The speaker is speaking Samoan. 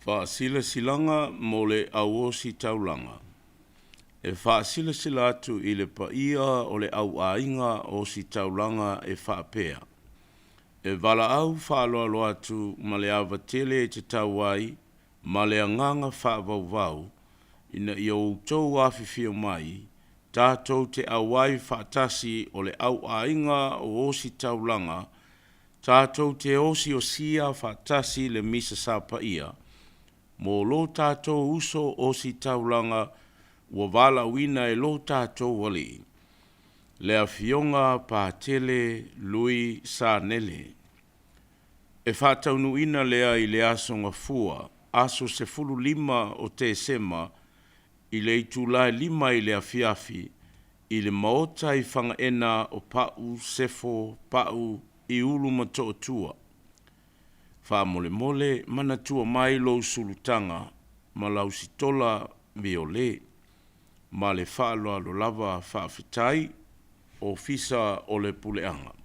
Faasilasilaga mo le Au Ositaulaga E faasilasila atu i le paia o le au aiga ositaulaga e faapea, E valaau faaaloalo atu ma le ava tele e tatau ai ma le agaga faavauvau ina ia outou afifio mai tatou te auai faatasi o le au aiga o ositaulaga tatou te osiosia faatasi le Misa Sa Paia mo lo tatou uso ositaulaga ua valaauina e lo tatou Alii, le Afioga Patele Lui Sanele. E faataunuuina lea i le Aso Gafua, aso 15 o Tesema i le itula e 5:00 i le afiafi i le Maota i Fagaena o Pau Sefo Pau i Ulumotootua. Faamolemole manatua mai lou sulutaga ma lau sitola violet. Ma le faaaloalo lava, faafetai. Ofisa o le Puleaga.